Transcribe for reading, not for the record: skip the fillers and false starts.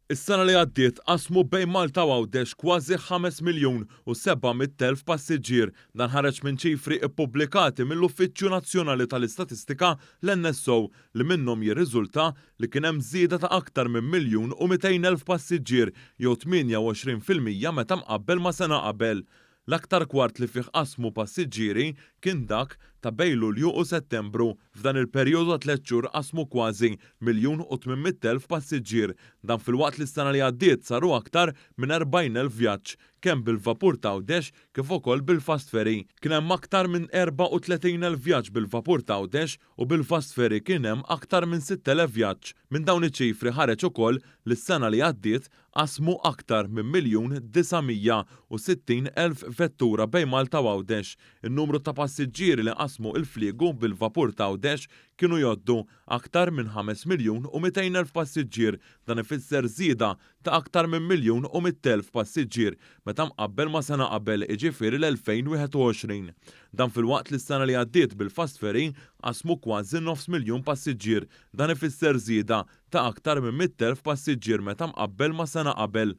Is-sena li għaddiet qasmu bejn Malta u Għawdex kważi 5,700,000 passiġġier. Dan ħareġ minn ċifri ppubblikati mill-Uffiċċju Nazzjonali tal-Istatistika, l-NSO, li minnhom jirriżulta li kien hemm żieda ta' aktar minn 1,200,000 passiġġier jew 28% meta mqabbel ma' sena qabel. L-aktar kwart li fih qasmu passiġġieri kien dak ta' bejn Lulju u Settembru. F'dan il-perjodu ta' tlett xhur qasmu kważi 1,800,000 passiġġier. Dan filwaqt li s-sena li għaddiet saru aktar minn 40,000 vjaġġ, kemm bil-vapur t'Għawdex kif ukoll bil-fast ferry. Kien hemm aktar minn 34,000 vjaġġ bil-vapur t'Għawdex u bil-fast ferry kien hemm aktar minn 6,000 vjaġġ. Minn dawn iċ-ċifri ħareġ ukoll li s-sena li għaddiet qasmu aktar minn 1,960,000 vettura bejn Malta u Għawdex. In-numru ta' passiġġieri li qasmu il-fliegu bil-vapur t'Għawdex kienu jgħoddu aktar minn 5,200,000 passiġġier. Dan ifisser żieda ta' aktar minn 1,100,000 passiġġier meta mqabbel ma' sena qabel, jiġifieri l-2021. Dan filwaqt li s-sena li għaddiet bil-fast ferry qasmu kważi nofs miljun passiġġier. Dan ifisser żieda ta' aktar minn 100,000 passiġġier meta mqabbel ma' sena qabel.